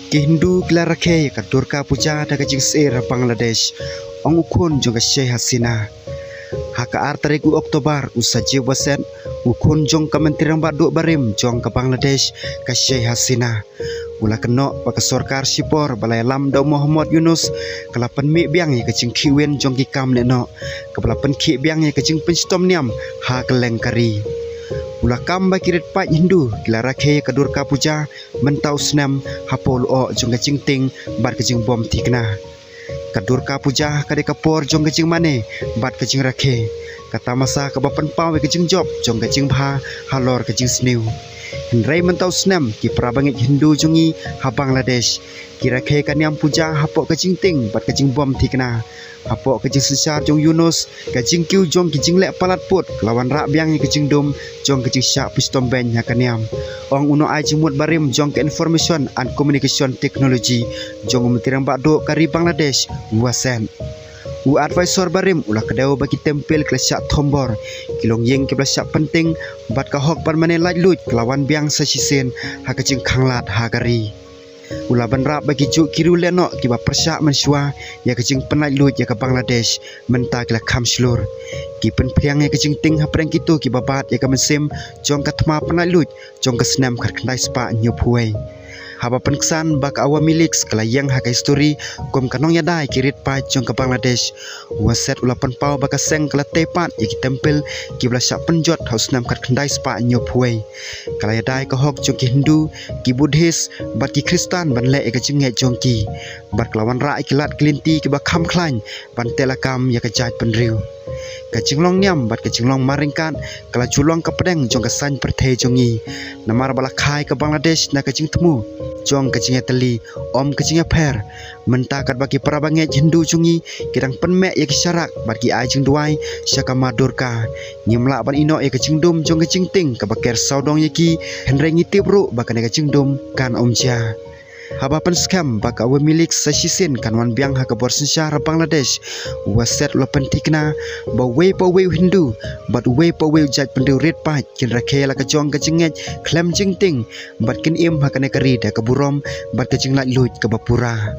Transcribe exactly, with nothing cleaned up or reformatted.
Ki Hindu ki la rakhe ïa ka Durga Puja da ka jingsyier ha Bangladesh, ong u khun jong ka Sheikh Hasina. Ha ka ar tarik u October, u Sajib Waset, u khun jong ka Myntri Rangbah Duh barim jong ka Bangladesh, ka Sheikh Hasina, u la kynnoh ba ka sorkar shipor ba la ïalam da u Mohammad Yunus ka la pynmih biang ïa ka jingkhih win jong ki kam lehnoh, kaba la pynkhih biang ïa ka jingpynshitom niam ha kylleng ka ri. U la kam ba ki rit paid Hindu ki la rakhe ïa ka Durga Puja mynta u snem hapoh lyoh jong ka jingtieng bad ka jingbym thikna. Ka Durga Puja ka dei ka por jong ka jingmane bad ka jingrakhe, ka tamasa kaba pynpaw ïa ka jingjop jong ka jingbha halor ka jingsniew. Hynrei mynta u snem ki para bangeit Hindu jong ngi ha Bangladesh ki rakhe ka niam puja hapoh ka jingtieng bad ka jingbym thikna. Hapoh ka jingsynshar jong u Yunus, ka jingkiew jong ki jingleh palat pud ka la wanrah biang ïa ka jingdum jong ka jingshah pynshitom beiñ ha ka niam, ong u nongai jingmut barim jong ka Information and Communication Technology jong u Myntri Rangbah Duh ka ri Bangladesh, u Waset. U advisor barim u la kdew ba ki templ ki la shah thombor, ki longïing kiba la shah pyntieng bad ka hok ban mane laitluid ka la wan biang sa shisien ha ka jingkhanglad ha ka ri. U la bynrap ba ki juh ki riew lehnoh kiba pyrshah mynshuwa ïa ka jingpynlaitluid ïa ka Bangladesh mynta ki la kham shlur. Ki pynphriang ïa ka jingtieng hapdeng kito kiba bat ïa ka mynsiem jong ka thma pynlaitluid jong ka snem khatkhyndai spah hynñiewphew wei. Haba pynksan ba ka Awami League ka la ïeng ha ka histori kum ka nongïada ïa ki rit paid jong ka Bangladesh, u Waset u la pynpaw ba ka seng ka la tei pat ïa ki templ kiba la shah pynjot ha u snem khatkhyndai spah hynñiewphew wei. Ka la ïada ïa ka hok jong ki Hindu, ki Buddhist bad ki Khristan ban leh ïa ka jingngeit jong ki, bad ka la wanrah ïa ki lad ki lynti kiba kham khlaiñ ban teh lakam ïa ka jaitbynriew. Ka jinglong niam bad ka jinglong marryngkat ka la ju long ka pdeng jong ka saiñ pyrthei jong ngi, namar ba la kha ïa ka Bangladesh na ka jingthmu jong ka jingïatylli, ym ka jingïapher. Mynta katba ki para bangeit Hindu jong ngi ki dang pynmeh ïa ki sharak bad ki ai jingduwai sha ka Ma Durga, ngim lah ban ïehnoh ïa ka jingdum jong ka jingtieng kaba ker sawdong ïa ki, hynrei ngi tip ruh ba kane ka jingdum kan ym jia. Haba pynskhem ba ka Awami League sa shisien kan wan biang ha ka bor synshar Bangladesh, u Waset u la pynthikna ba uwei pa uwei u Hindu bad uwei pa uwei u jaitbynriew rit paid kin rakhe la ka jong ka jingngeit khlem jingtieng bad kin im ha kane ka ri da ka burom bad ka jinglaitluid kaba pura.